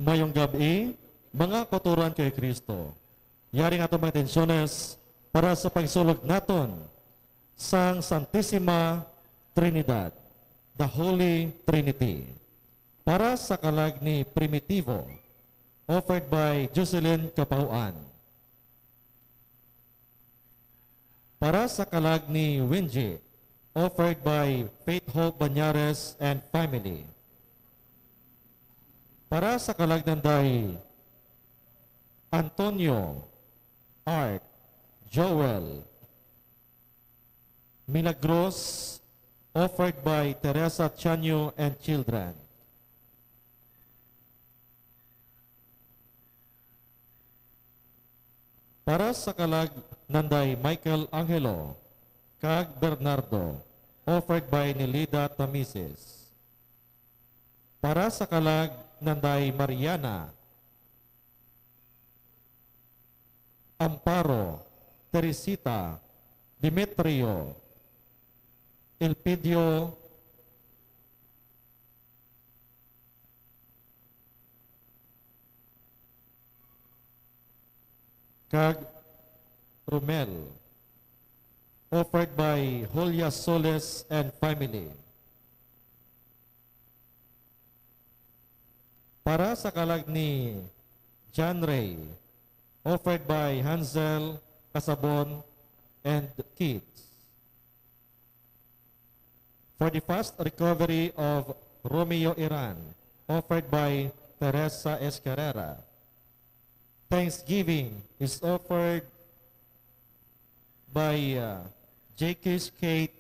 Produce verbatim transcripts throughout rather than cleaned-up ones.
Mayong gab-i, mga kauturan kay Kristo. Yari nga atong mga intensyones para sa pagsulod naton sang Santisima Trinidad, the Holy Trinity. Para sa kalag ni Primitivo, offered by Jocelyn Capauan. Para sa kalag ni Winji, offered by Faith Hope Banyares and family. Para sa kalag nanday Antonio, Art, Joel, Milagros, offered by Teresa Chanyo and children. Para sa kalag nanday Michael Angelo kag Bernardo, offered by Nelida Tamises. Para sa kalag nanday Mariana, Amparo, Teresita, Demetrio, Elpidio, kag Romel, offered by Julia Soles and family. Para sa kalag ni John Ray, offered by Hansel Casabon and kids. For the fast recovery of Romeo Iran, offered by Teresa S. Carrera. Thanksgiving is offered by uh, J K's Kate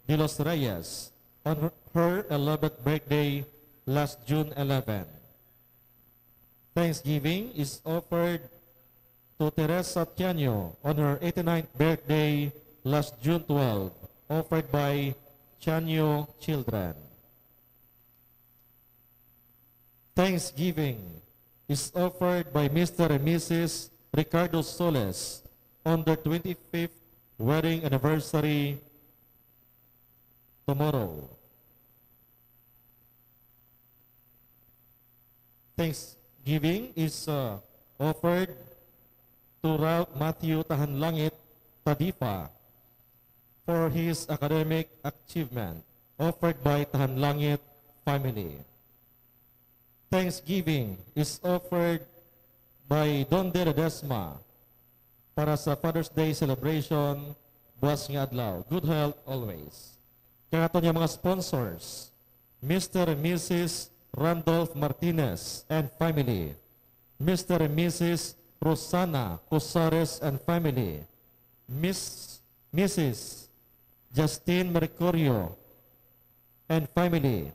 de los Reyes on her- her eleventh birthday last June eleven. Thanksgiving is offered to Teresa Tianyo on her eighty-ninth birthday last June twelve, offered by Tianyo Children. Thanksgiving is offered by Mister and Missus Ricardo Soles on their twenty-fifth wedding anniversary tomorrow. Thanksgiving is uh, offered to Ralph Matthew Tahanlangit Tadifa for his academic achievement, offered by Tahanlangit family. Thanksgiving is offered by Don De Ledesma para sa Father's Day celebration buwas nga adlaw. Good health always. Kag aton nga mga sponsors, Mister and Missus Randolph Martinez and family, Mister and Missus Rosana Cosares and family, Miss Missus Justine Mercurio and family,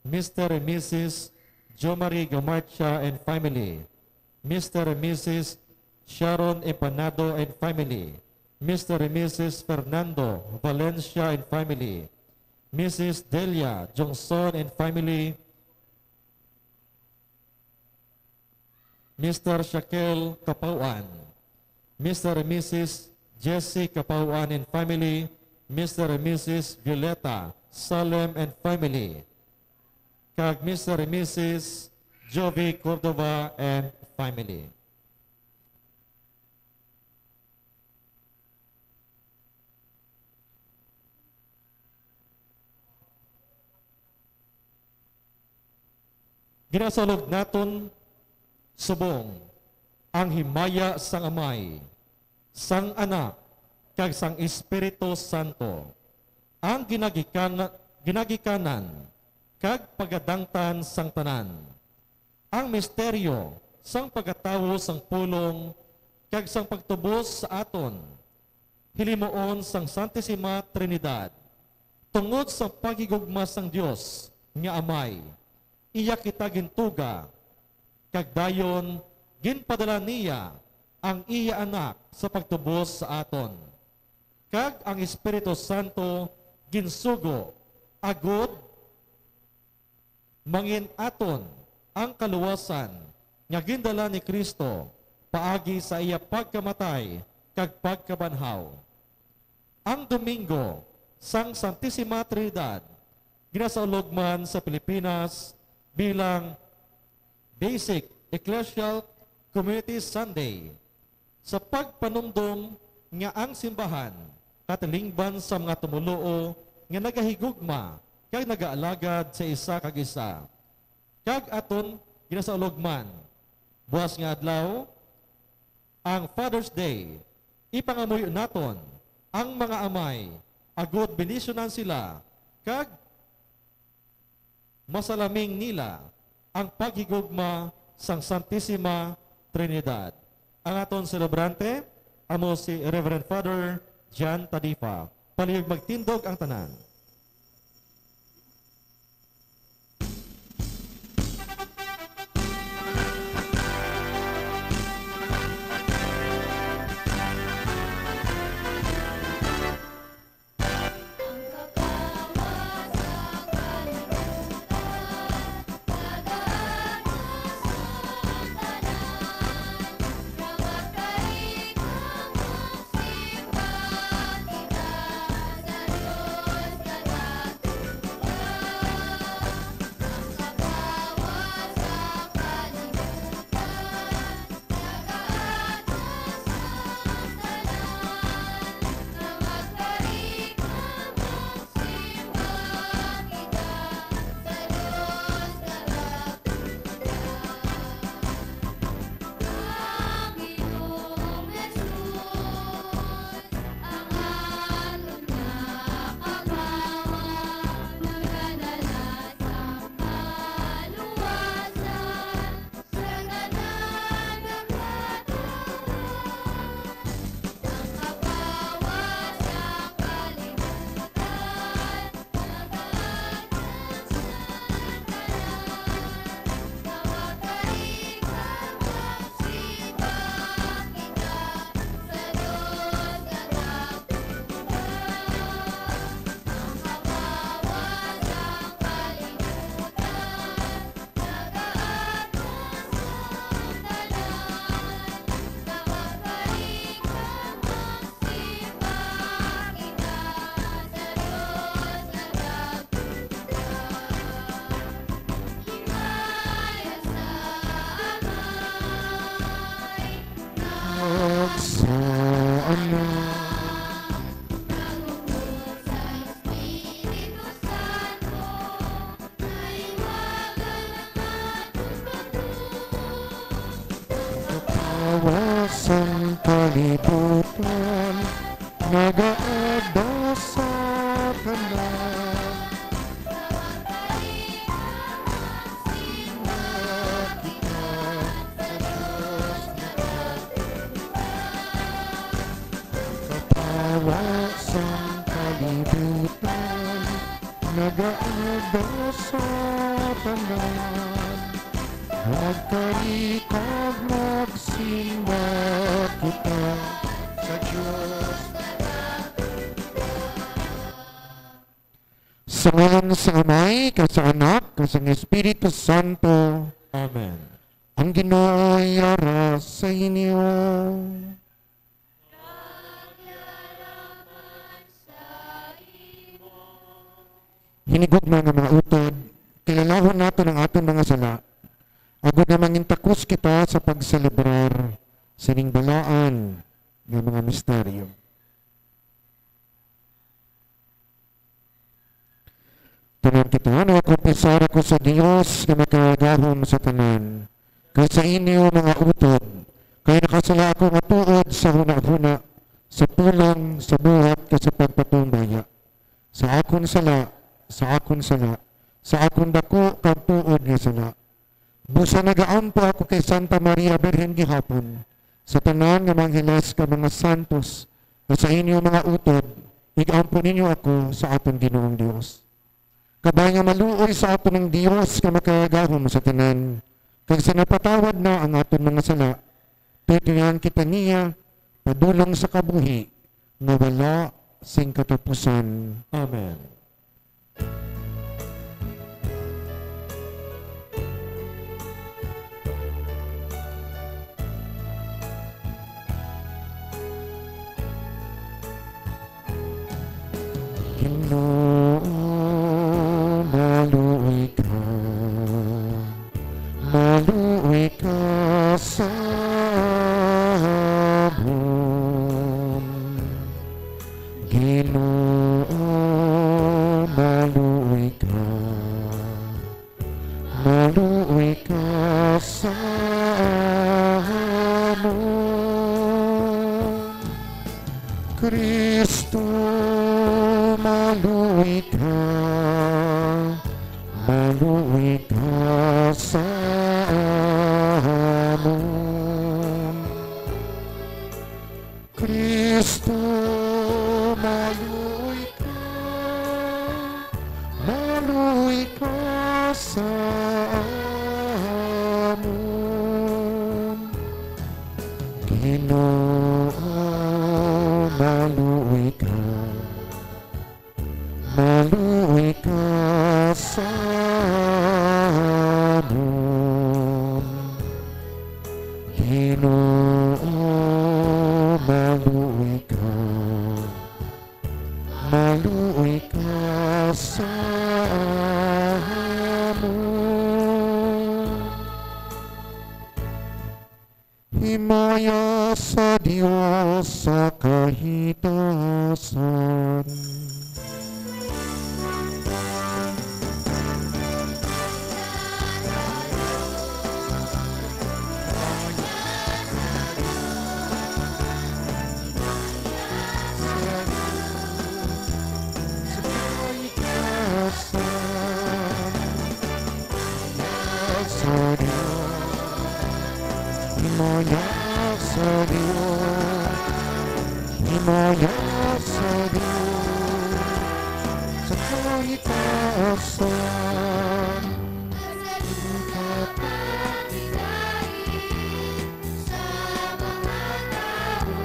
Mister and Missus Jomari Gamarcha and family, Mister and Missus Sharon Empanado and family, Mister and Missus Fernando Valencia and family, Missus Delia Jongson and family, Mister Shaquille Capauan, Mister and Missus Jesse Capauan and family, Mister and Missus Violeta Salem and family, kag Mister and Missus Jovi Cordova and family. Ginasaulog naton subong ang himaya sang Amay, sang Anak, kag sang Espiritu Santo, ang ginagikana- ginagikanan kag pagadangtan sang tanan, ang misteryo sang pagkatawo sang pulong kag sang pagtubos sa aton, hilimuon sang Santisima Trinidad, tungod sa paghigugma sang Dios nga Amay, iya kita gintuga, kag dayon ginpadala niya ang iya Anak sa pagtubos sa aton. Kag ang Espiritu Santo ginsugo, agod mangin-aton ang kaluwasan nga gindala ni Cristo paagi sa iya pagkamatay kag pagkabanhaw. Ang Domingo sang Santisima Trinidad ginasaulog man sa Pilipinas bilang Basic Ecclesial Community Sunday, sa pagpanumdom nga ang simbahan katilingban sa mga tumoluo nga nagahigugma kag nagaalagad sa isa kag isa, kag aton ginasaulogman. Buas nga adlaw, ang Father's Day, ipangamuyo naton ang mga amay, agud bendisyonan sila, kag masalaming nila ang paghigugma sang Santisima Trinidad. Ang aton selebrante amo si Reverend Father John Tadifa. Palihog magtindog ang tanan. Sa anak. Kapawa sang kalibutan, nagaada sa tanan. Kapawa sang kalibutan, nagaada sa tanan. Magkari kag magsimba kita sa Dios. Sa ngalan sa Amay, kag sa Anak, kag sa Espiritu Santo. Amen. Ang Ginoo yara sa inyo. Hinigugma nga mga utod, kilalahon naton ang aton mga sala, agod nga mangintakos kita sa pagselebrar sining balaan nga mga misteryo. Tanan kita, nagakumpisar ako sa Dios nga makagagahom sa tanan, kag sa inyo, mga utod, kay nakasala ako nga tuod sa hunahuna, sa pulong, sa buhat, kag sa pagpatumbaya. Sa akon sala, sa akon sala, sa akon daku kag tuod nga sala. Busa nagaampo ako kay Santa Maria Birhen gihapon, sa tanan nga mga angeles kag mga santos, nga sa inyo mga utod, ig-ampo ninyo ako sa aton Ginoong Dios. Kabay nga maluoy sa aton ang Dios nga makagagahom sa tanan, kag sa napatawad na ang aton mga sala, tutuyan kita niya padulong sa kabuhi nga wala sing katapusan. Amen. Ginoo, maluoy ka, maluoy ka, Maluoy ka, maluoy ka sa amon. Kristo, maluoy ka, maluoy ka sa amon. Ginoo, maluoy ka, maluoy ka sa amon. Ginoo, maluoy ka, maluoy ka sa amon. Himaya sa Dios sa kahitasan. Sa Dios, himaya sa Dios, himaya sa Dios, sa kahitasan. Sa mga tawo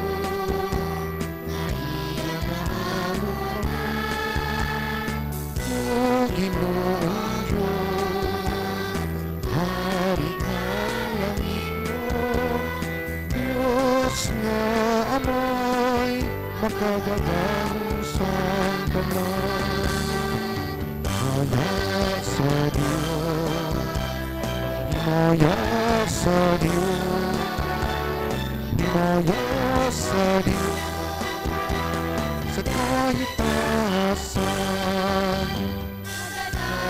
nga iya naamuhan. O Ginoong Dios, Hari ka langitnon, Dios nga Amay, makagagahom sang tanan. Himaya sa Dios, himaya sa Dios, himaya sa Dios, sa kahitasan.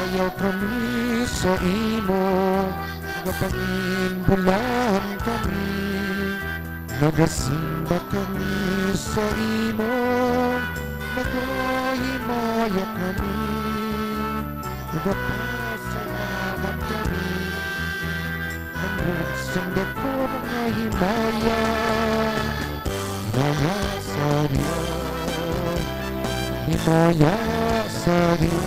Nagadayaw kami sa imo, nagapanginbulahan kami. Nagasimba kami sa imo, nagahimaya kami, nagapasalamat kami. Hangtod sa dako nga himaya, himaya sa Dios, himaya sa Dios,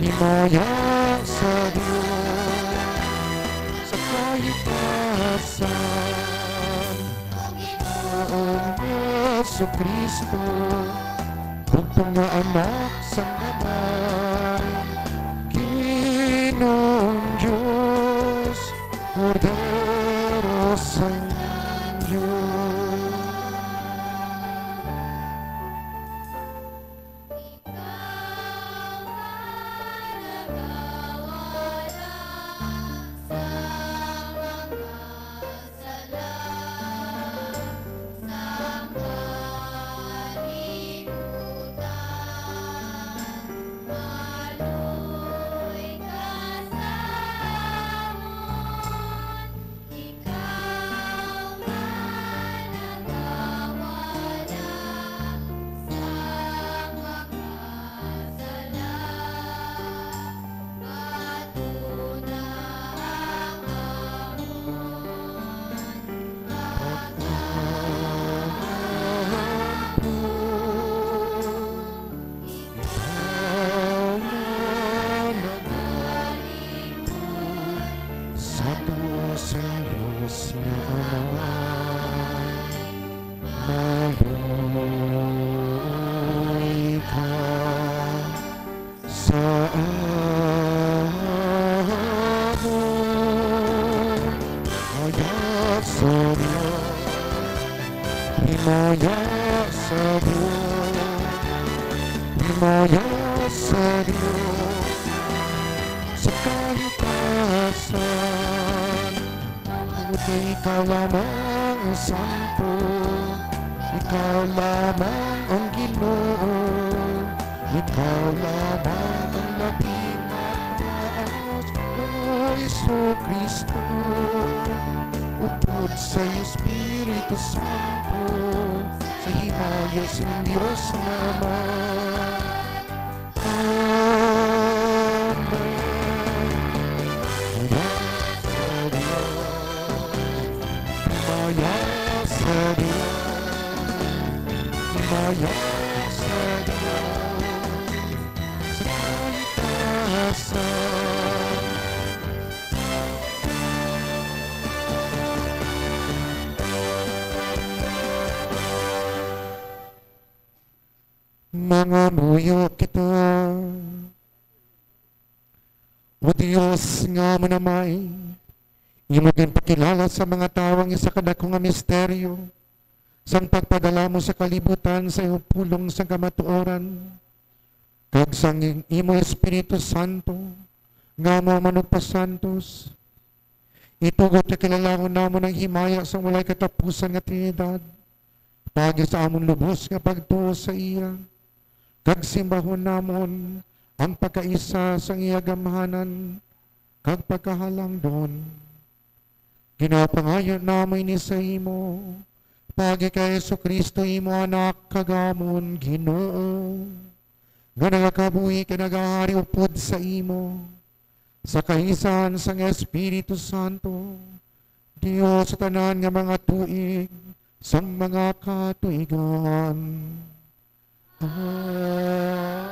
himaya sa Dios, sa kahitasan. Ginoong Jesu-Cristo, bugtong nga Anak sang Amay, Ginoong Dios, Kordero sang Dios. Ikaw nga nagawala sa mga sala sang kalibutan, maluoy ka sa amon. Ikaw nga nagawala sa mga sala, ato na ang amon pagkaampo. Ikaw nga nagalingkod sa tuo sang Dios nga Amay, maluoy ka sa amon. Himaya sa Dios, himaya sa Dios, himaya sa Dios, sa kahitasan. Kay ikaw lamang ang Santo, ikaw lamang ang Ginoo, ikaw lamang ang Mataas, O Jesu-Cristo, upod sa Espiritu Santo, Himaya sang Dios nga Ama. Amen. Himaya sa Dios. Himaya sa Dios. Himaya sa Dios. Sa kalikasan. Mangamuyo kita. O Dios nga amon Amay, imo ginpakilala sa mga tawo ang isa ka dako nga misteryo, sang pagpadala mo sa kalibutan sa imo pulong sang kamatuoran, kag sang imo Espiritu Santo nga amo ang manugpasantos. Itugot nga kilalahon namon ang himaya sang walay katapusan nga Trinidad, paagi sa amon lubos nga pagtuo sa iya, kag simbahon namon ang pagkaisa sang iya gamhanan kag pagkahalangdon. Ginapangayo namon ini sa imo, paagi kay Jesu-Cristo, imo Anak kag amon Ginoo, nga nagakabuhi kag nagahari upod sa imo, sa kaisahan sang Espiritu Santo, Dios sa tanan nga mga tuig, sa mga katuigan. Amen.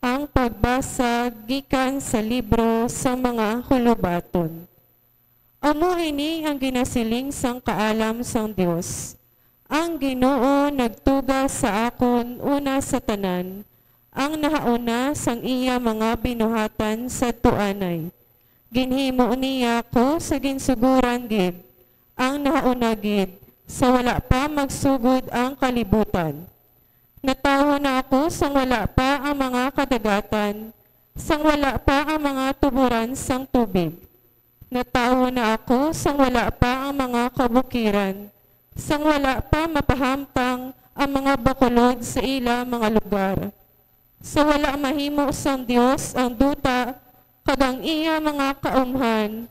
Ang pagbasa gikan sa libro sang mga Hulobaton. Amo ini ang ginasiling sang kaalam sang Dios: Ang Ginoo nagtuga sa akon una sa tanan, ang nahauna sang iya mga binuhatan sadto anay. Ginhimo niya ako sa ginsugoran gid, ang nahauna gid, sa wala pa magsugod ang kalibutan. Natawo na ako sang wala pa ang mga kadagatan, sang wala pa ang mga tuboran sang tubig. Natawo na ako sang wala pa ang mga kabukiran, sang wala pa mapahamtang ang mga bakulod sa ila mga lugar. Sa wala mahimo sang Dios ang duta kag ang iya mga kaumhan,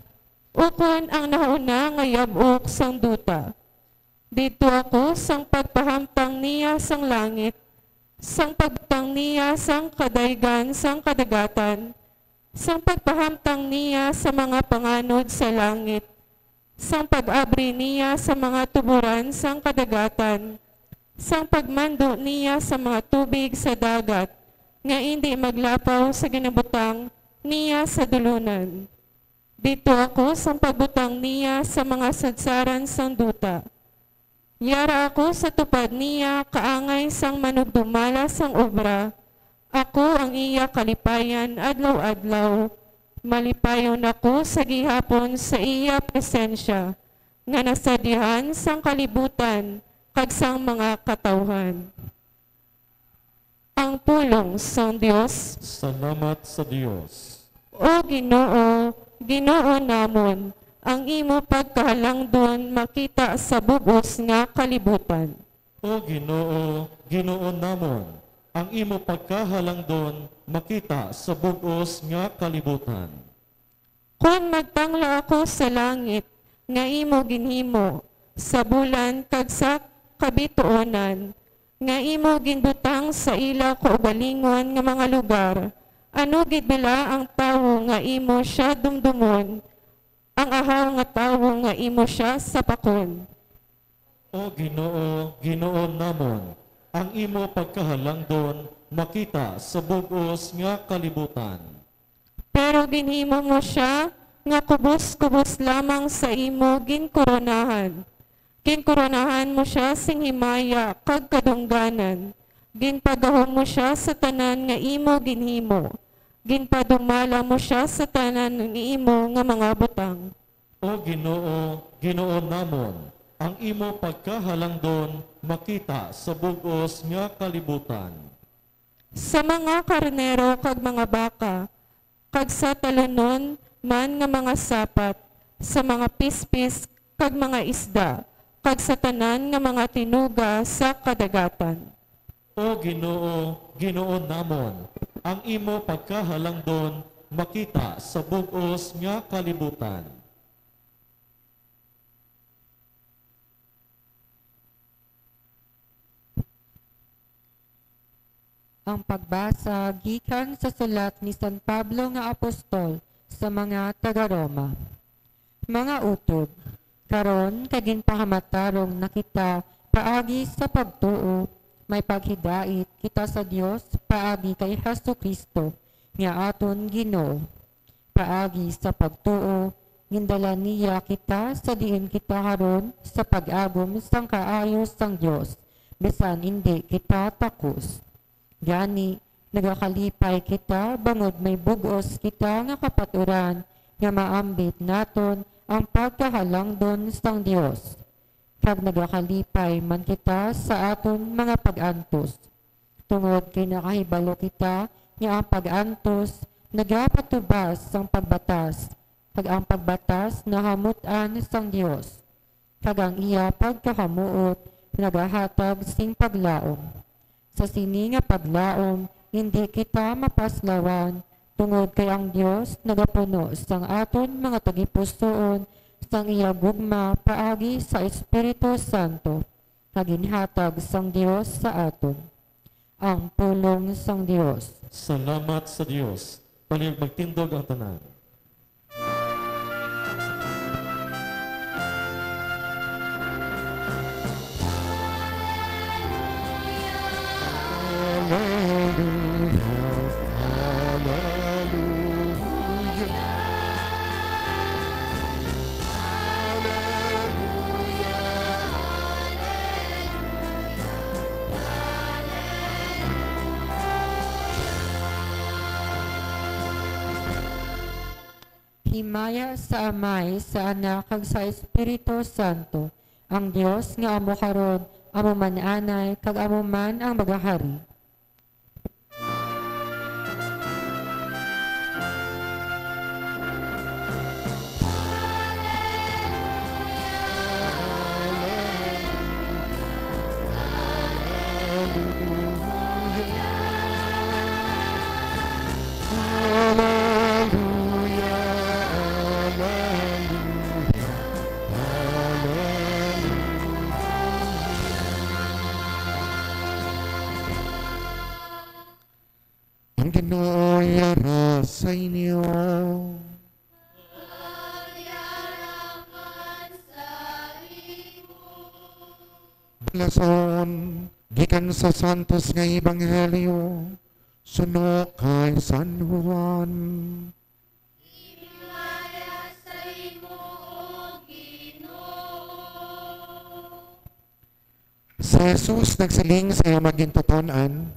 ukon ang nahauna nga yab-ok sang duta. Didto ako sang pagpahamtang niya sang langit, sang pagbutang niya sang kadaygan sang kadagatan, sang pagpahamtang niya sa mga panganod sa langit, sang pag-abri niya sa mga tuboran sang kadagatan, sang pagmando niya sa mga tubig sa dagat, nga indi maglapaw sa ginabutang niya sa dulunan. Didto ako sang pagbutang niya sa mga sadsaran sang duta. Yara ako sa tupad niya kaangay sang manugdumala sang obra. Ako ang iya kalipayan adlaw-adlaw. Malipayon ako sa gihapon sa iya presensya, nga nasadihan sang kalibutan kag sang mga katawhan. Ang pulong sang Dios. Salamat sa Dios. O Ginoo, Ginoo namon, ang imo pagkahalangdon makita sa bug-os nga kalibutan. O Ginoo, Ginoo namon, ang imo pagkahalangdon makita sa bug-os nga kalibutan. Kon magtanglo ako sa langit nga imo ginhimo, sa bulan kag sa kabituonan nga imo ginbutang sa ila kaugalingon nga mga lugar, ano gid bala ang tawo nga imo sia dumdomon, ang ahaw nga tawo nga imo sia sapakon? O Ginoo, Ginoo namon, ang imo pagkahalangdon makita sa bug-os nga kalibutan. Pero ginhimo mo sia nga kubos-kubos lamang sa imo ginkoronahan. Ginkoronahan mo sia sing himaya kag kadungganan. Ginpagahom mo sia sa tanan nga imo ginhimo. Ginpadumala mo sia sa tanan nga imo nga mga butang. O Ginoo, Ginoo namon, ang imo pagkahalangdon makita sa bug-os nga kalibutan. Sa mga karnero kag mga baka, kag sa talunon man nga mga sapat, sa mga pispis kag mga isda, kag sa tanan nga mga tinuga sa kadagatan. O Ginoo, Ginoo namon, ang imo pagkahalangdon makita sa bug-os nga kalibutan. Ang pagbasa gikan sa sulat ni San Pablo nga apostol sa mga taga-Roma. Mga utod, karon kay ginpahamatarong na kita paagi sa pagtuo, may paghidait kita sa Dios paagi kay Jesu-Cristo nga aton Ginoo. Paagi sa pagtuo, gindala niya kita sa diin kita karon sa pag-agom sang kaayo sang Dios, bisan indi kita takos. Gani, nagakalipay kita bangod may bug-os kita nga kapaturan nga maambit naton ang pagkahalangdon sang Dios. Kag nagakalipay man kita sa aton mga pag-antos, tungod kay nakahibalo kita nga ang pag-antos nagapatubas sang pagbatas, kag ang pagbatas nahamut-an sang Dios, kag ang iya pagkakamuot nagahatag sing paglaom. Sa sini nga paglaom, indi kita mapaslawan, tungod kay ang Dios nagapuno sang aton mga tagipusoon sang iya gugma paagi sa Espiritu Santo nga ginhatag sang Dios sa aton. Ang pulong sang Dios. Salamat sa Dios. Palihog magtindog ang tanan. Hallelujah, hallelujah. Himaya sa Amay, sa Anak, kag sa Espiritu Santo, ang Dios nga amo karon, amo man anay, kag amo man ang magahari. Ang Ginoo yara sa inyo. Balason gikan sa Santos nga Ebanghelyo suno kay San Juan. Himaya sa imo, O Ginoo. Si Jesus nagsiling sa iya mga gintuton-an,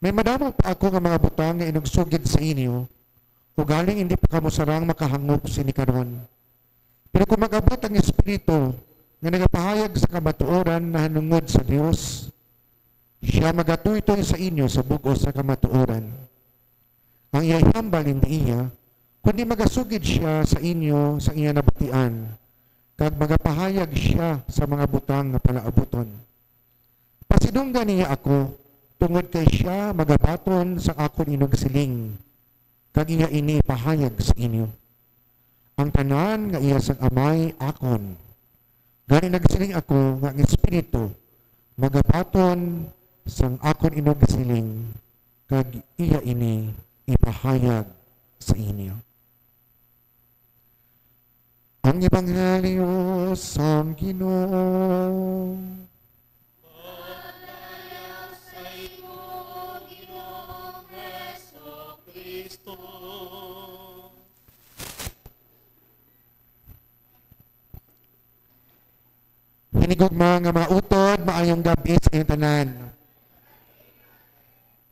"May madamo pa ako nga mga butang nga inugsugid sa inyo, ugaling indi pa kamo sarang makahangop sini karon. Pero kon mag-abot ang Espiritu nga nagapahayag sa kamatuoran nahanungod sa Dios, sia magatuytoy sa inyo sa bug-os nga kamatuoran." Ang iya ihambal indi iya, kundi magasugid sia sa inyo sa iya nabatian, kag magapahayag sia sa mga butang nga palaabuton. Pasidunggan niya ako, tungod kay sia magabaton sa akon inugsiling, kag iya ini ipahayag sa inyo. Ang tanan nga iya sang Amay akon. Gani nagsiling ako nga ang Espiritu magabaton sang akon inugsiling, kag iya ini ipahayag sa inyo. Ang Ebanghelyo sang Ginoo. Madaya sa imo, Ginoong Jesu-Cristo. Hinigugma nga mga utod, maayong gab-i sa inyong tanan.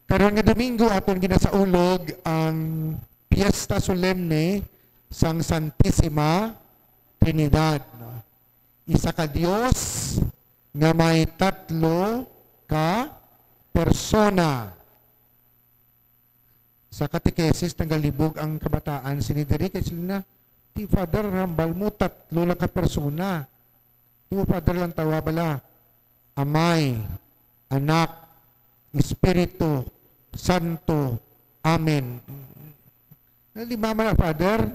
Karon nga Domingo, aton ginasaulog ang Piyesta Solemne sang Santisima Trinidad, no? Isa ka Dios nga may tatlo ka persona. Sa catechesis, nagalibog ang kabataan sini diri kay sila na, "Ti, Father, hambal mo tatlo lang ka persona. Ti, Father, lang tawa bala, Amay, Anak, Espiritu Santo. Amen. Lima man na, Father?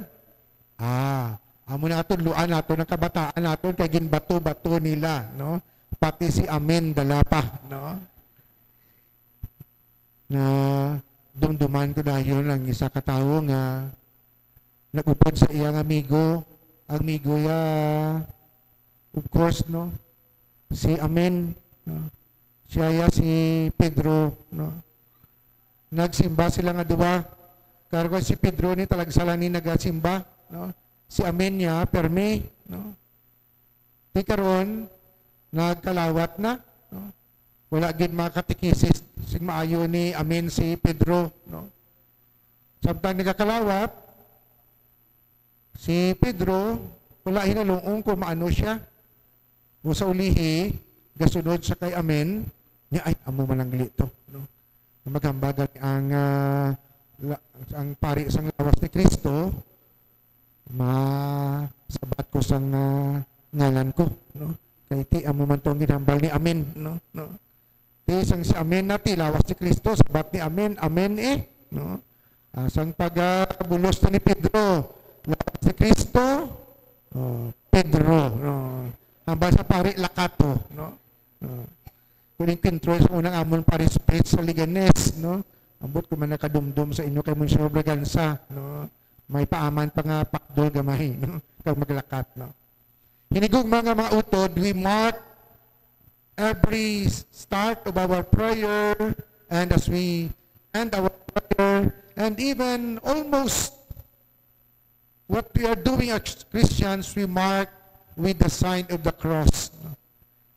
Ah, amo na aton, luan naton ang kabataan naton kay ginbato-bato nila, no? Pati si Amen dala pa, no? Na dumduman ko dayon ang isa ka tawo nga nag-upod sa iyang amigo. Ang amigo ya, of course, no? Si Amen, no? Siya ya si Pedro, no? Nagsimba sila nga duha. Karo si Pedro ni talagsa lang ni nagasimba, no? Si Amen ya, permi, no? Ti karon, nagkalawat na, no? Wala gid makatekisis sing maayo ni Amen si Pedro, no? Samtang nagakalawat, si Pedro, wala hinalungong kung maano siya. Kung sa ulihi, gasunod siya kay Amen, niya, "Ay, amo man ang gali to, no? Maghambal gani ang, ah, la-, ang pari sang lawas ni Cristo, masabat ko sang, ah, ngalan ko, no? Kay ti amo man to ang ginhambal ni Amen, no?" No? Ti sang si Amen na, ti lawas ni Cristo, sabat ni Amen, Amen eh, no? Ah, sang pagabulos na ni Pedro, lawas ni Cristo, oh, Pedro, no? Hambal sa pari, lakat to, no? No? Kung enkwentro sa unang amon parish priest sa Leganes, no? Ambot ko man nakadumdom sa inyo kay Monsignor Braganza, no? May paaman pa nga pakdol gamay, no? Kag maglakat, no? Hinigugma nga mga utod, we mark every s-, start of our prayer, and as we end our prayer, and even almost what we are doing as Christians, we mark with the sign of the cross.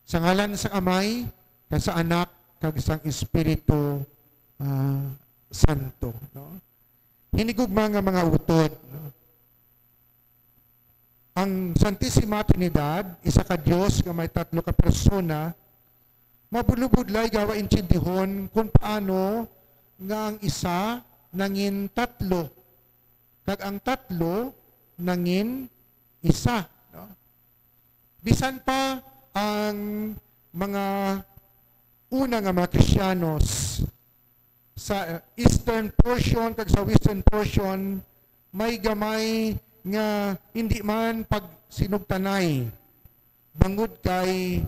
Sa ngalan sa Amay, kag sa Anak, kag sang Espiritu, ah, Santo, no? Hinigugma nga mga utod, no? Ang Santisima Trinidad, isa ka Dios nga may tatlo ka persona, mabudlay-budlay gawa intindihon kung paano nga ang isa nangin tatlo, kag ang tatlo nangin isa, no? Bisan pa ang mga una nga mga Kristiyanos sa eastern portion kag sa western portion, may gamay nga hindi man pagsinugtanay, bangod kay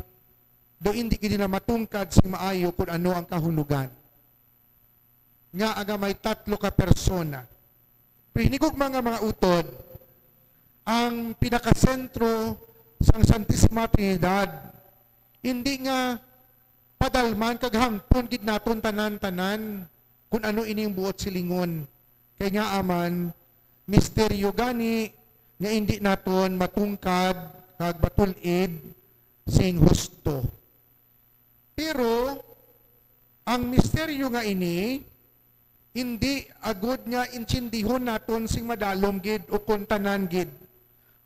daw hindi gid nila matungkad sing maayo kung ano ang kahulogan nga aga may tatlo ka persona. Pero hinigugma nga mga utod, ang pinakasentro sang Santisima Trinidad, hindi nga padalman kag hangpon gid naton tanan-tanan kung ano ining buot silingon. Kay ngaa man, misteryo gani nga indi naton matungkad kag matul-id sing husto. Pero ang misteryo nga ini, indi agud nga intindihon naton sing madalom gid o kon tanan gid,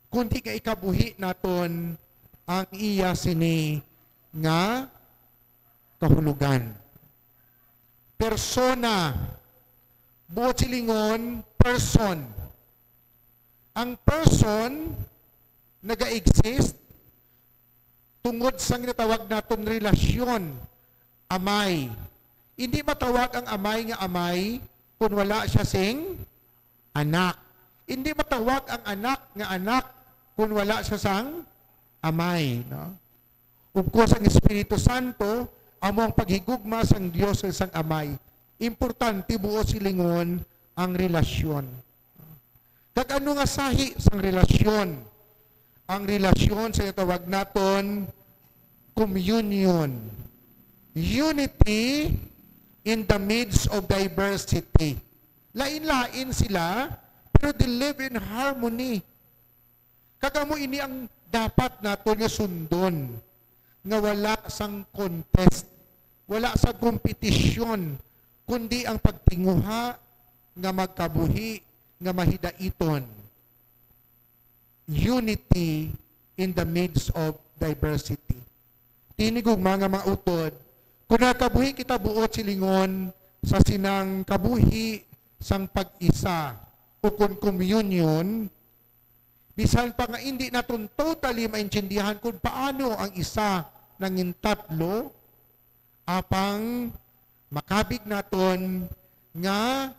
kundi nga ikabuhi naton ang iya sini nga kahulogan. Persona, buot silingon, person. Ang person naga-exist tungod sa ginatawag naton relasyon, amay. Hindi matawag ang amay nga amay kung wala siya sing anak. Hindi matawag ang anak nga anak kung wala siya sang amay, no? Of course, ang Espiritu Santo amo ang paghigugma sang Dios kag sang Amay. Importante, buot silingon, ang relasyon. Kag ano nga sahi sang relasyon? Ang relasyon sa tawag naton communion. Unity in the midst of diversity. Lain-lain sila, pero they live in harmony. Kag amo ini ang dapat naton nga sundon, nga wala sang contest, wala sang kompetisyon, kundi ang pagtinguha nga magkabuhi nga mahidaiton. Unity in the midst of diversity. Hinigugma nga mga utod, kung nakabuhi kita buot silingon sa sinang kabuhi sang pag-isa, ukon communion, bisan pa nga indi naton totally maintindihan kung paano ang isa nangin tatlo, apang Makabig naton nga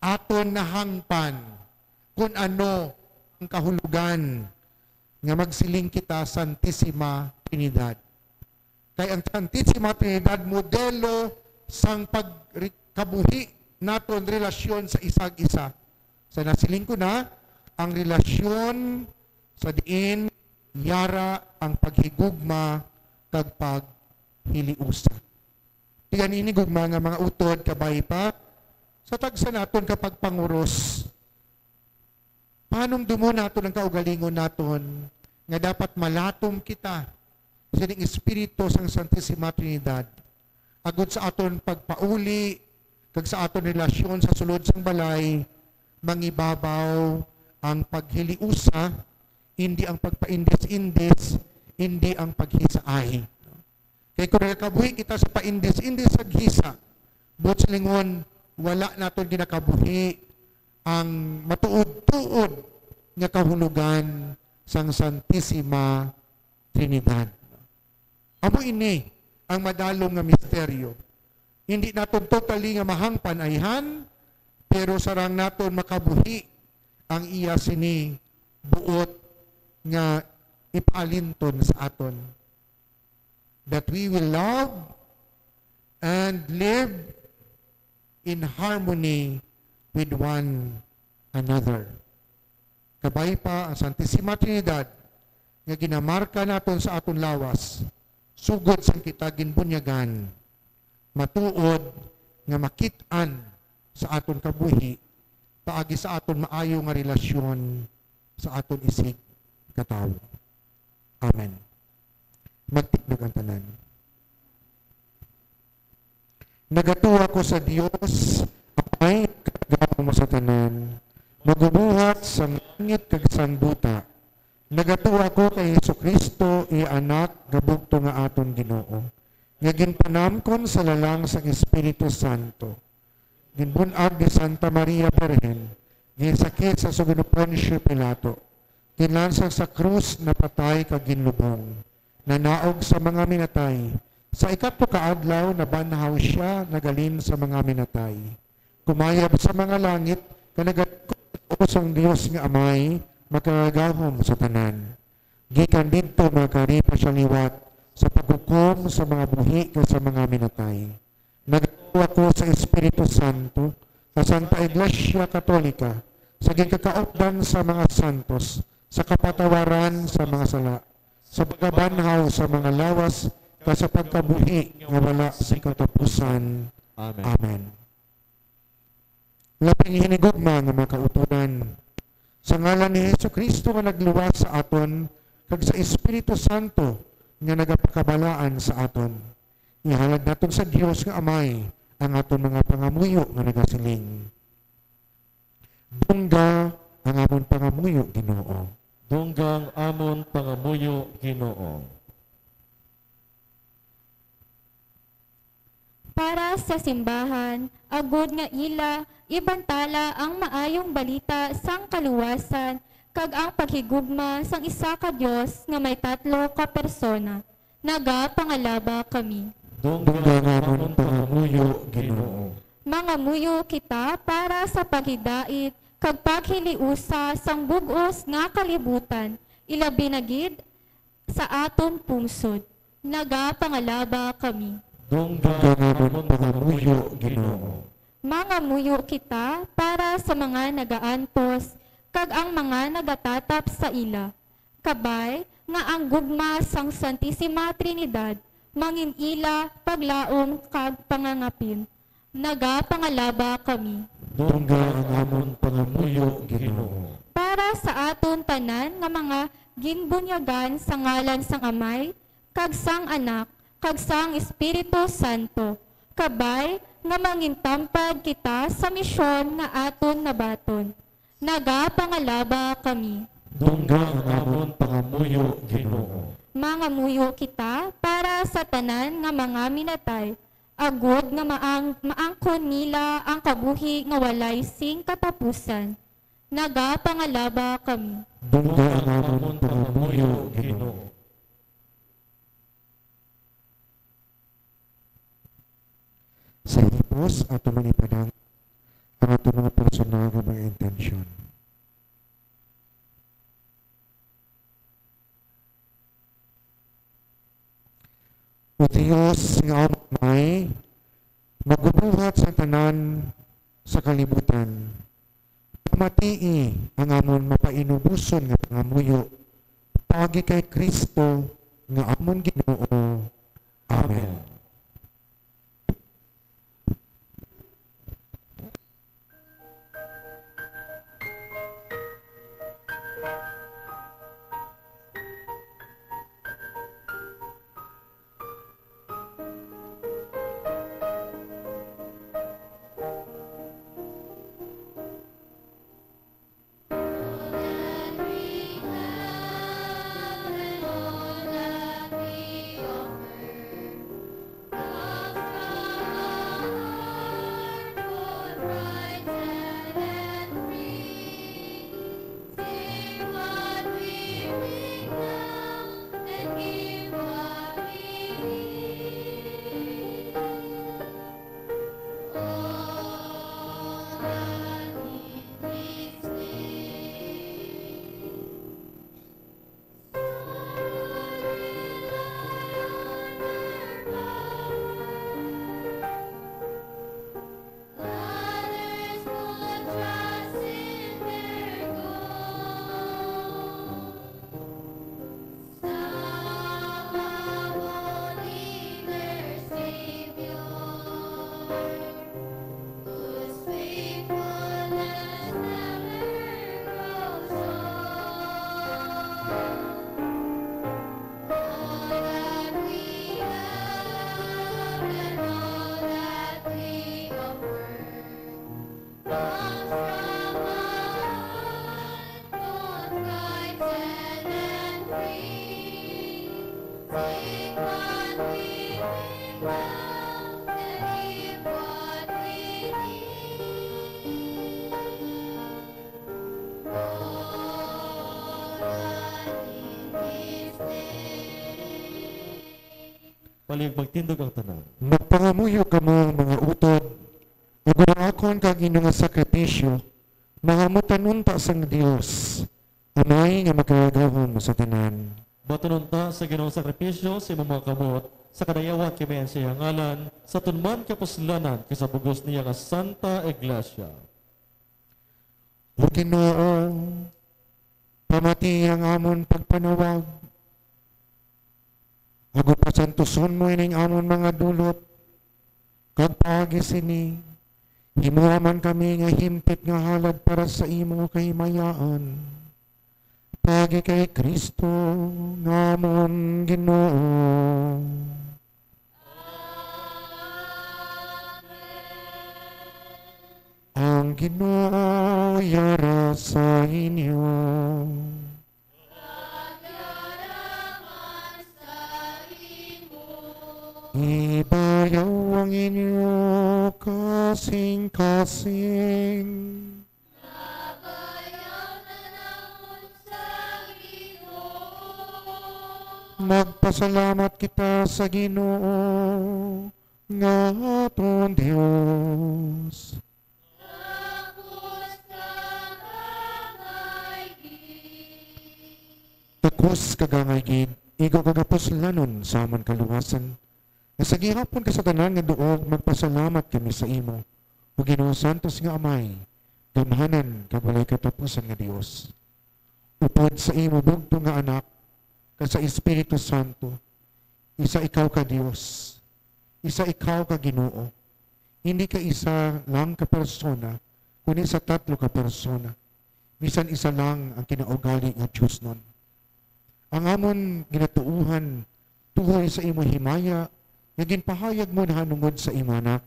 aton nahangpan kun ano ang kahulogan nga magsiling kita Santisima Trinidad. Kay ang Santisima Trinidad modelo sang pagkabuhi naton relasyon sa isag isa. Sa nasiling ko na, ang relasyon sa diin yara ang paghigugma kag paghiliusa. Tiga ini gugma nga mga utod, kabay pa sa tagsa naton ka pagpanguros. Pahanumdomon naton ang kaugalingon naton nga dapat malatom kita sining Espiritu sang Santisima Trinidad, agud sa aton pagpauli kag sa aton relasyon sa sulod sang balay, mangibabaw ang paghiliusa, indi ang pagpaindis-indis, indi ang paghisaay. Kay kung nagakabuhi kita sa paindis-indis sa gisa, buot silingon, wala naton ginakabuhi ang matuod-tuod nga kahulogan sang Santisima Trinidad. Amo ini ang madalom nga misteryo. Hindi naton totally nga mahangpan ayhan, pero sarang naton makabuhi ang iya sini buot nga ipaalinton sa aton. That we will love and live in harmony with one another. Kabay pa ang Santisima Trinidad nga ginamarka naton sa aton lawas, sugod sang kita ginbunyagan, matuod nga makit-an sa aton kabuhi paagi sa aton maayo nga relasyon sa aton isig katawo. Amen. Magtindog ang tanan. Nagatuo ako sa Dios, Amay, Kagamo sa tanan, Magbubuhat sang langit kag sang duta. Nagatuo ako kay Jesu-Cristo, iya Anak, nga bugtong nga aton Ginoo, nga ginpanamkon sa lalang sang Espiritu Santo, ginbun-ag ni Santa Maria Birhen, ginsakit sa sugo ni Poncio Pilato, ginlansang sa krus, napatay kag ginlubong, nanaog sa mga minatay. Sa ikatlo ka adlaw nabanhaw sia, naghalin sa mga minatay. Kumayab sa mga langit, kag nagalingkod sa usong Dios nga Amay, makagagahom sa tanan. Gikan didto magakari pa sia liwat sa paghukom sa mga buhi kag sa mga minatay. Nagatuo ako sa Espiritu Santo, sa Santa Iglesia Katolika, sa ginkakaupdan sa mga santos, sa kapatawaran sa mga sala, sa pagkabanhaw sa mga lawas, kag sa pagkabuhi nga wala sing katapusan. Amen. Amen. Labing hinigugma nga mga kauturan, sa ngalan ni Jesu-Cristo nga nagluwas sa aton, kag sa Espiritu Santo nga nagapakabalaan sa aton, ihalad naton sa Dios nga Amay ang aton mga pangamuyo nga nagasiling: Dungga ang amon pangamuyo, Ginoo. Dungga ang amon pangamuyo, Ginoo. Para sa simbahan, agud nga ila ibantala ang maayong balita sang kaluwasan kag ang paghigugma sang isa ka Dios nga may tatlo ka persona. Nagapangalaba kami. Dungga ang amon pangamuyo, Ginoo. Mangamuyo kita para sa paghidait kag paghiliusa sang bug-os nga kalibutan, ilabi na gid sa aton pungsod. Nagapangalaba kami. Dungga ang amon pangamuyo, Ginoo. Mangamuyo kita para sa mga nagaantos kag ang mga nagatatap sa ila. Kabay nga ang gugma sang Santisima Trinidad mangin-ila paglaom kag pangangapin. Nagapangalaba kami. Dungga ang amon pangamuyo, Ginoo. Para sa aton tanan nga mga ginbunyagan sa ngalan sang Amay, kag sang Anak, kag sang Espiritu Santo, kabay nga mangintampad kita sa misyon nga aton nabaton. Nagapangalaba kami. Dungga ang amon pangamuyo, Ginoo. Mangamuyo kita para sa tanan nga mga minatay, agud nga maang-, maangkon nila ang kabuhi nga walay sing katapusan. Nagapangalaba kami. Dungga ang amon pangamuyo, Ginoo. Sa hipos, ato man ipadang ang ato mga personal nga mga intensyon. O Dios nga Amay, magbubuhat sa tanan sa kalibutan, pamatii ang amon mapainuboson nga pangamuyo, paagi kay Cristo nga amon Ginoo. Amen. Amen. Palihog magtindog ang tanan. Magpangamuyo kamo, mga utod, ug ang akon kag inyo nga sakripisyo mahamutan unta sang Dios, Amay nga Makagagahom sa tanan. Baton unta sa Ginoong sakripisyo sa imong mga kamot, sa kadayawan kay mayan sa iyang ngalan, sa aton man kapuslanan kag sa bug-os niya nga Santa Iglesia. O Ginoo, pamati ang amon pagpanawag, ug pasantuson mo ining amon mga dulot, kag paagi sini, himoa man kami nga himpit nga halad para sa imo kahimayaan. Paagi kay Cristo nga amon Ginoo. Ang Ginoo yara sa inyo. Ibayaw ang inyo kasing-kasing. Magpasalamat kita sa Ginoo nga aton Dios. Takos kag angay gid, igo kag kapuslanon sa amon kaluwasan, nga sa gihapon kag sa tanan nga duog magpasalamat kami sa imo, O Ginoo, santos nga Amay, gamhanan kag walay katapusan nga Dios. Upod sa imo bugtong nga Anak, kag sa Espiritu Santo, isa ikaw ka Dios, isa ikaw ka Ginoo, hindi ka isa lang ka persona, kundi sa tatlo ka persona, bisan isa lang ang kinaugali nga diosnon. Ang amon ginatuohan tuhoy sa imo himaya nga ginpahayag mo nahanungod sa imo Anak.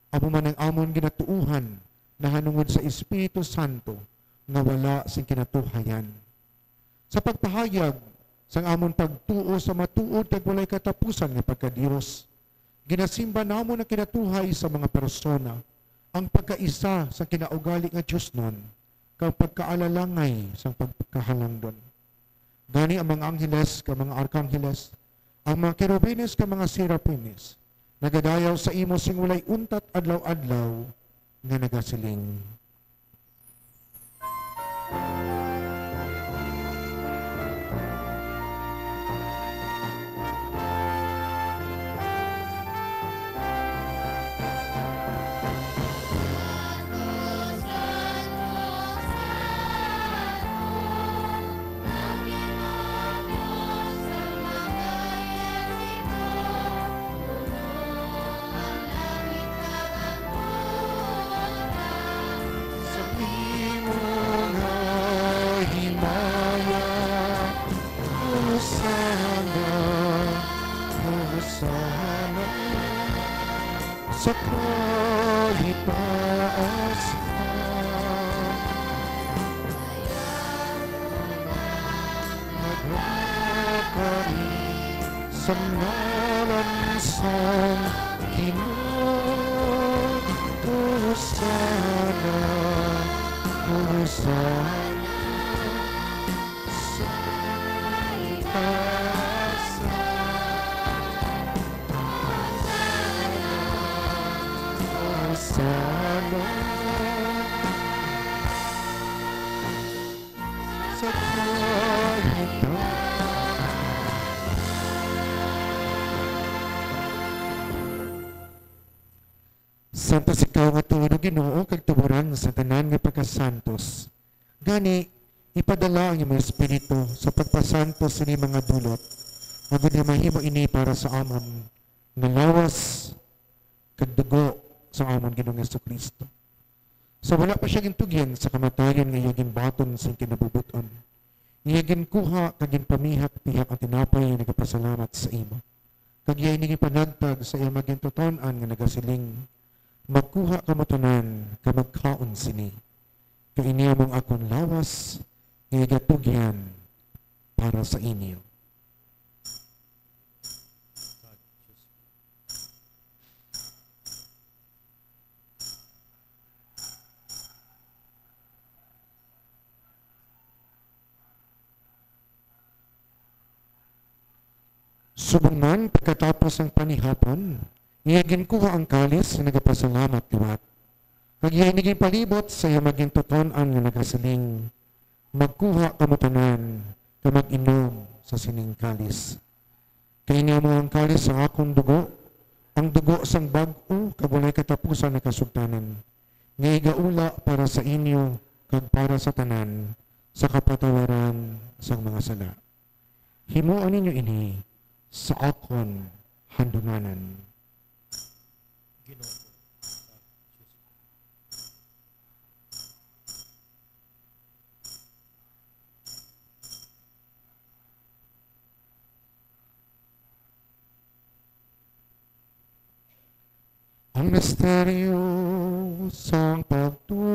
Amo man ang amon ginatuohan nahanungod sa Espiritu Santo nga wala sing kinatuhayan. Sa pagpahayag sang amon pagtuo sa matuod kag walay katapusan nga pagka-Dios, ginasimba namon ang kinatuhay sa mga persona, ang pagkaisa sa kinaugali nga diosnon, kag pagkaalalangay sang pagkahalangdon. Gani ang mga angheles kag mga arkangheles, ang mga kerubines kag mga serafines, nagadayaw sa imo sing walay untat adlaw-adlaw, nga nagasiling: Sa imo nga himaya, Hosana, Hosana, sa kahitaas. Nagakari sa ngalan sang Ginoo. Hosana, Hosana sa itaas. Hosana sa kahitaas. Santos ikaw nga tuon, O Ginoo, kag tuboran sa tanan nga pagkasantos. Gani, ipadala ang imong Espiritu sa pagpasantos sini mga dulot, agod nga mahimo ini para sa amon nga lawas kag dugo sa amon Ginoong Jesu-Cristo. Sa wala pa sia gintugyan sa kamatayon nga iya ginbaton sing kinabubot-on, iya ginkuha kag ginpamihak-pihak ang tinapay nga nagapasalamat sa imo, kag iya ini ginpanagtag sa iya magintuton-an nga nagasiling: "Magkuha kamo tanan kag magkaon sini, kay ini amo ang akon lawas nga igatugyan para sa inyo." Subong man, pagkatapos sang panihapon, iya ginkuha ang kalis, nagapasalamat liwat, kag iya ini ginpalibot sa iya magintuton-an nga nagasiling: "Magkuha kamo tanan, kag mag-inom sa sining kalis. Kay ini amo ang kalis sang akon dugo, ang dugo sang bag-o kag walay katapusan nga kasugtanan, nga igaula para sa inyo kag para sa tanan sa kapatawaran sang mga sala. Himoa ninyo ini sa akon handumanan." Ginoo. Ang misteryo sang pagtuo.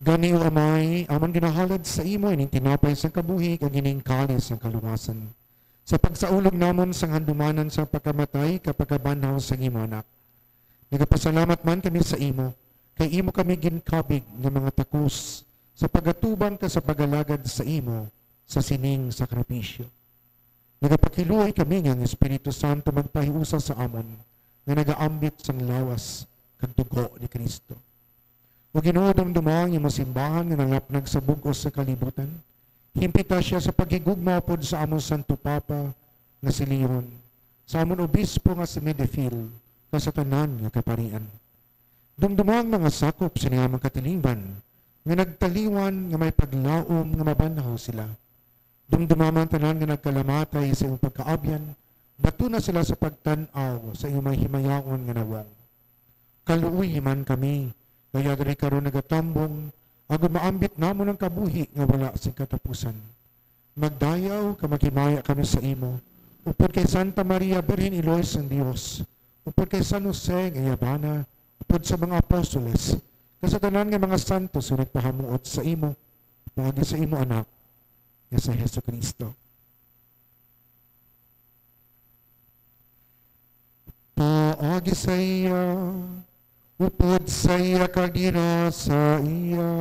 Gani, O Amay, amon ginahalad sa imo ining tinapay sang kabuhi kag ining kalis sang kaluwasan, sa pagsaulog namon sang handumanan sang pagkamatay kag pagkabanhaw sang imo Anak. Nagapasalamat man kami sa imo, kay imo kami ginkabig nga mga takos sa pagatubang kag sa pag-alagad sa imo sa sining sakripisyo. Nagapakiluoy kami nga ang Espiritu Santo magpahiusa sa amon nga nagaambit sang lawas kag dugo ni Cristo. O Ginoo, dumduma ang imong simbahan nga nalapnag sa bug-os sa kalibutan. Himpita sia sa paghigugma upod sa amon Santo Papa nga si Leon, sa amon Obispo nga si Medefil, kag sa tanan nga kaparian. Dumduma ang mga sakop sini amon katilingban nga nagtaliwan nga may paglaom nga mabanhaw sila. Dumduma man tanan nga nagkalamatay sa imong pagkaabyan, batuna sila sa pagtan-aw sa imong may himayaon nga nawong. Kaluoyi man kami, kay adari karon nagatambong, agod maambit namon ang kabuhi nga wala sing katapusan. Magdayaw kag maghimaya kami sa imo, upod kay Santa Maria, Birhen Iloy sang Dios, upod kay San Jose nga iya bana, upod sa mga apostoles, kag sa tanan nga mga santos nga nagpahamuot sa imo, paagi sa imo Anak, nga si Jesu-Cristo. Paagi sa iya, upod sa iya, kag dira sa iya,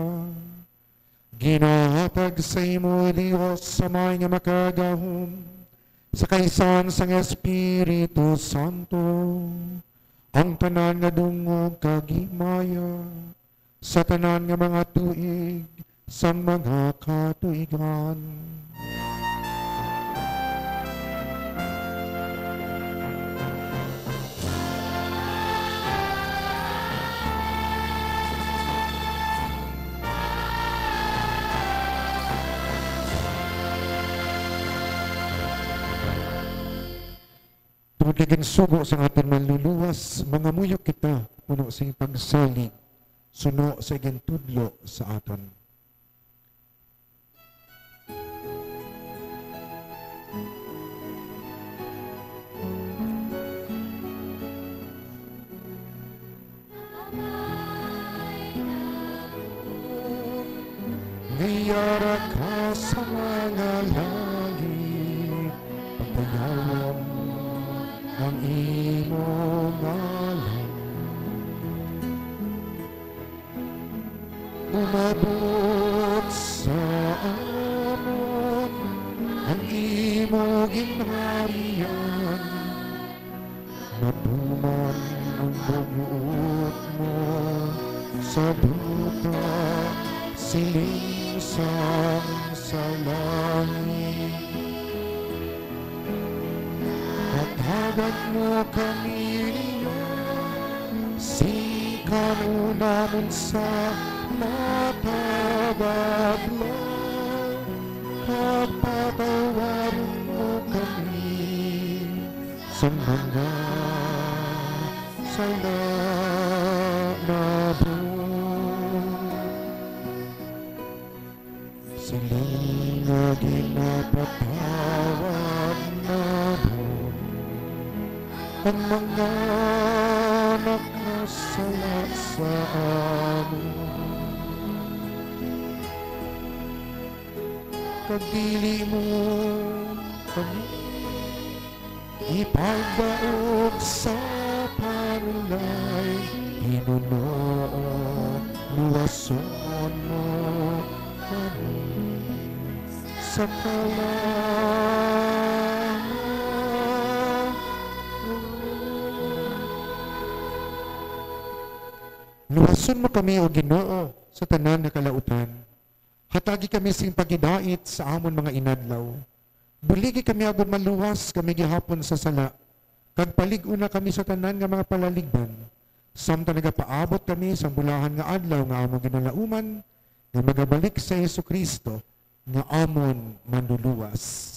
ginahatag sa imo, Dios Amay nga Makagagahom, sa kaisan sang Espiritu Santo, ang tanan nga dungog kag himaya, sa tanan nga mga tuig sang mga katuigan. Tungod kay ginsugo sang aton Manluluwas, mangamuyo kita puno sing pagsalig suno sa igintudlo sa aton. Nga yara ka sa mga langit, pagdayawon ang imo ngalan. Umabot sa amon ang imo ginharian. Matuman ang pagbuot mo sa duta, siling sang sa langit. Hatagan mo kami niya sing kanunamon sa matag adlaw, kag patawaron mo kami sa mga sala namon. Sila nga ginapatawad namon ang mga nakasala sa amon. Kag dili mo kami ipagdaog sa panulay, Ginoo, luwason mo kami sa kalag. Luwason mo kami, O Ginoo, sa tanan nga kalautan. Hatagi kami sing paghidait sa amon mga inadlaw. Buligi kami agud maluwas kami gihapon sa sala, kag palig-ona kami sa tanan nga mga palaligban, samtang nagapaabot kami sang bulahan nga adlaw nga amon ginalauman, nga magabalik si Jesu-Cristo nga amon Manluluwas.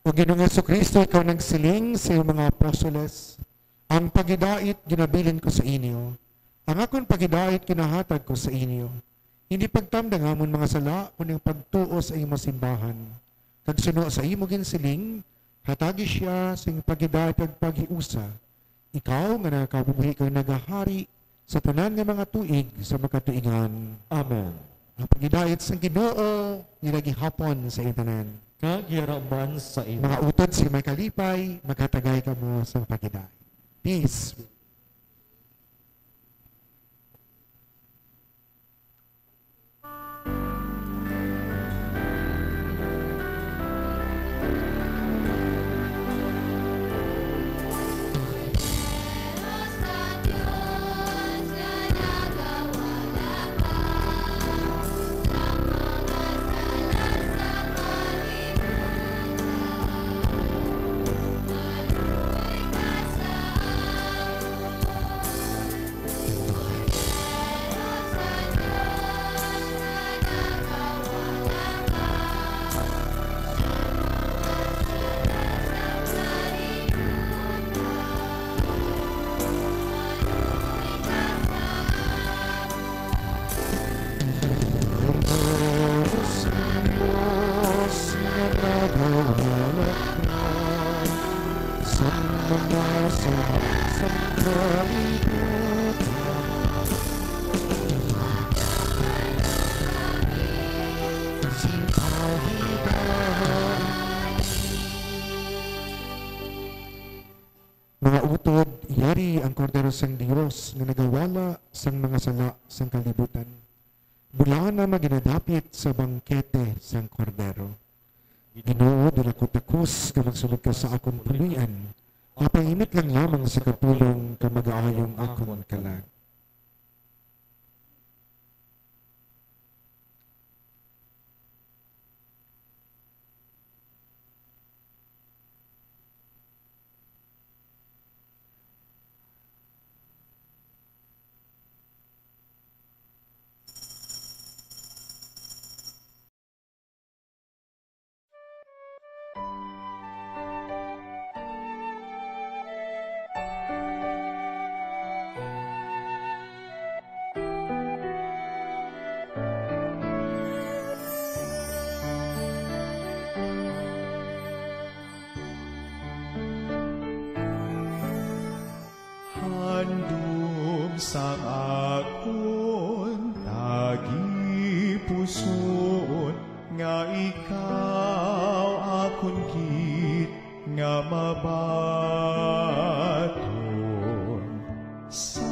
O Ginoong Jesu-Cristo, ikaw nagsiling sa iyong mga apostoles, "Ang paghidait ginabilin ko sa inyo, ang akon paghidait ginahatag ko sa inyo." Hindi pagtamda ang amon mga sala, kundi ang pagtuo sa imo simbahan. Kag suno sa imo ginsiling, hatagi siya sing paghidait kag paghiusa, ikaw nga nagakabuhi kag nagahari sa tanan nga mga tuig sa makatuigan. Amen. Ang paghidait sang Ginoo, nila gihapon sa inyo tanan. Kag yara man sa imo. Mga utod sa may kalipay, maghatagay kamo sa paghidait. Peace. Ang mga sala sa kalibutan, sing kahigayon. Mga utod, yari ang Kordero sang Dios nga nagawala sang mga sala sang kalibutan. Bulahan na maginadapit sa bangkete sang Kordero. Ginoo, dira ko takos nga magsulod ka sa akon puloy-an. Mapainit lang lamang sa kapulong ka magaayong akon kalag. Handom sang akon tagipusoon nga ikaw akon gid nga mabaton sa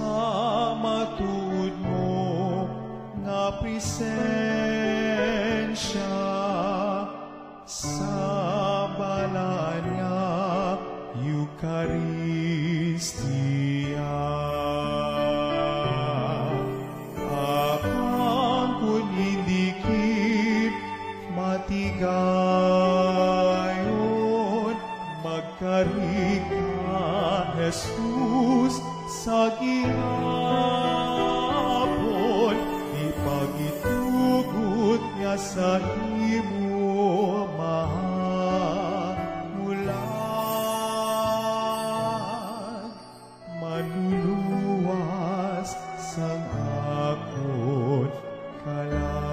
matuod mo nga presensya. Sa balaan nga Eukaristia, apan kon indi gid matigayon, magkari ka, Jesus, sa gihapon, ipagitugot nga sa imo mahamulan, manluluwas sang akon kalag.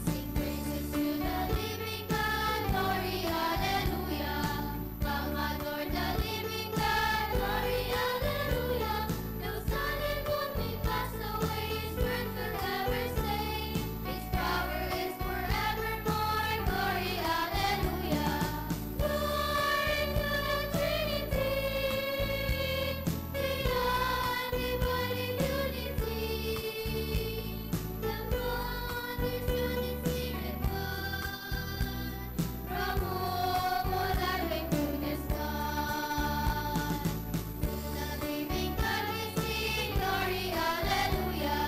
Sing praises to the living God, glory, hallelujah. Come, adore the living God, glory, hallelujah. Though sun and moon may pass away, His word will ever stay. His power is forevermore, glory, hallelujah. Glory to the Trinity, the undivided unity. The Father, Son, and Spirit One, from whom all are made, goodness God. To the living God we sing, glory, hallelujah.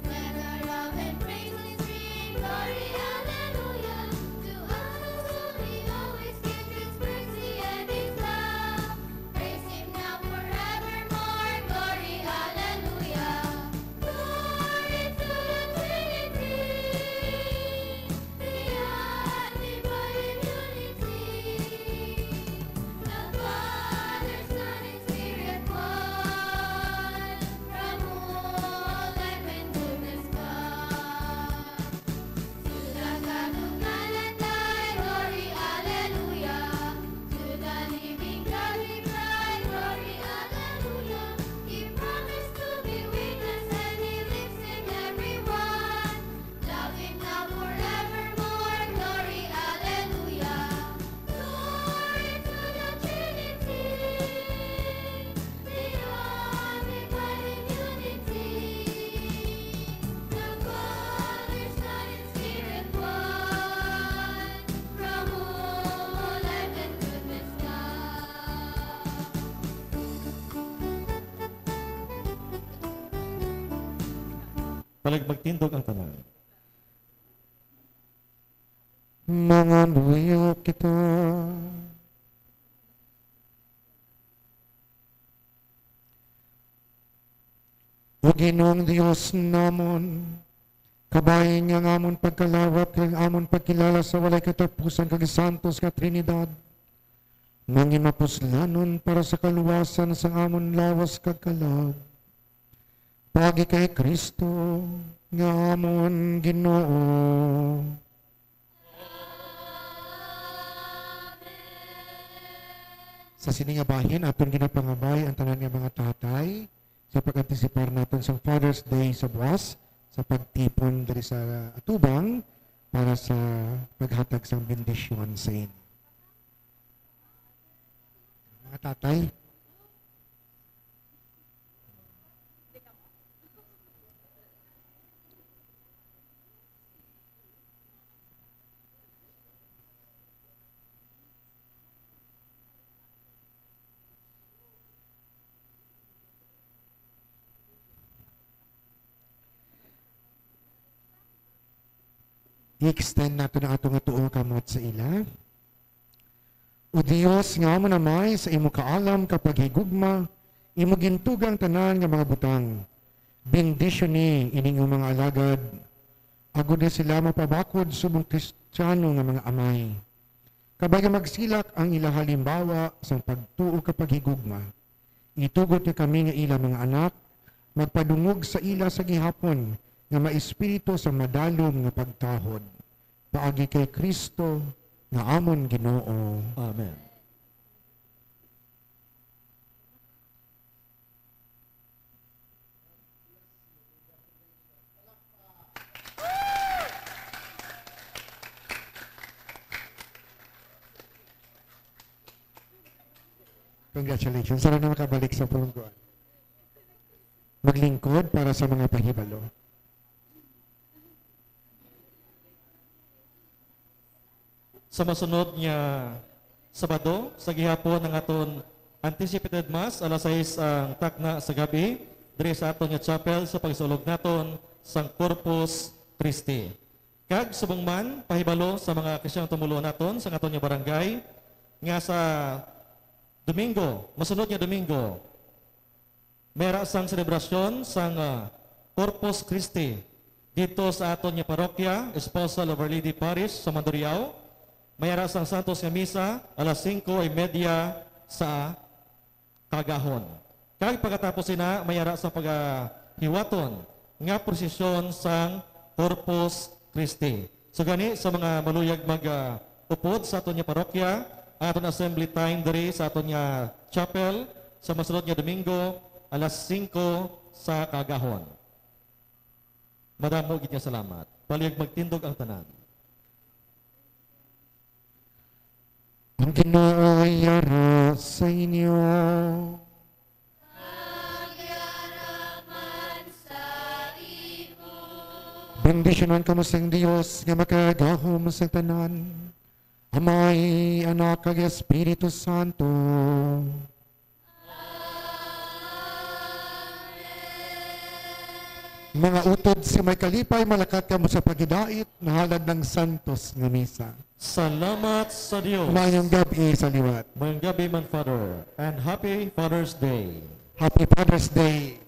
Let the love and praises ring, glory, hallelujah. To us His Son we always give His mercy and His love. Praise Him now forevermore, glory, hallelujah. Glory to the Trinity, the undivided unity. The Father, Son, and Spirit One, from whom all life and goodness come. To the God who cannot lie, glory, hallelujah. To the living God we cry, glory, hallelujah. He promised to be with us and He lives in everyone. Love Him now forevermore, glory, hallelujah. Glory to the Trinity, the undivided unity. The Father, Son, and Spirit One, from whom all life and goodness come. Palagpagtindog ang tanan. Mangamuyo kita. O Ginoong Dios namon, kabahin nga ang amon pagkalawat kag ang amon pagkilala sa walay katapusan kag santos nga Trinidad, manginmapuslanon para sa kaluwasan sang amon lawas kag kalag, paagi kay Cristo nga amon Ginoo. Sa sini nga bahin, aton ginapangabay ang tanan nga mga tatay sa pag-antisipar naton sang Father's Day sa buwas, sa pagtipon diri sa atubang para sa paghatag sang bendisyon sa inyo. Mga tatay. I-extend nato na ato nga tuo nga kamot sa ila. O Dios nga amon Amay, sa imo kaalam kag paghigugma, imo gintugang tanan nga mga butang. Bendisyoni ining imong mga alagad, agod nga sila mapabakod subong Kristiyano nga mga amay. Kabay nga magsilak ang ila halimbawa sang pagtuo kag paghigugma. Itugot nga kami nga ila mga anak, magpadungog sa ila sa gihapon nga maespiritu sa madalom nga pagtahod. Paagi kay Cristo nga amon Ginoo. Amen. Congratulations. Sana na makabalik sa pulungkuan. Maglingkod para sa mga pahibalo. Sa masunod nga Sabado, sa gihapon, ang aton anticipated Mass, alas sais ang takna sa gab-i, diri sa aton nga chapel sa pagsulog naton sang Corpus Christi. Kag subong man, pahibalo sa mga Kristiyanong tumuluo naton sa aton nga barangay, nga sa Domingo, masunod nga Domingo, may ara sang selebrasyon sang, ah, Corpus Christi didto sa aton nga parokya, Esposa of Our Lady Parish sa Mandurriao. May ara sang santos nga misa alas singko y media sa kaagahon. Kag pagkatapos sina, may ara sang pagahiwaton nga prosesyon sang Corpus Christi. So gani, sa mga maluyag mag, ah, upod sa aton nga parokya, ang aton assembly time diri sa aton nga chapel sa masunod nga Domingo, alas singko sa kaagahon. Madamo gid nga salamat. Palihog magtindog ang tanan. Ang Ginoo yara sa inyo. Bendisyonan kamo sang Dios nga makagagahom sa tanan, Amay, Anak, kag Espiritu Santo. Mga utod sa may kalipay, malakat kamo sa paghidait, nahalad ng santos nga misa. Salamat sa Dios. Mayong gab-i sa liwat. Mayong gab-i man, Father. And happy Father's Day. Happy Father's Day.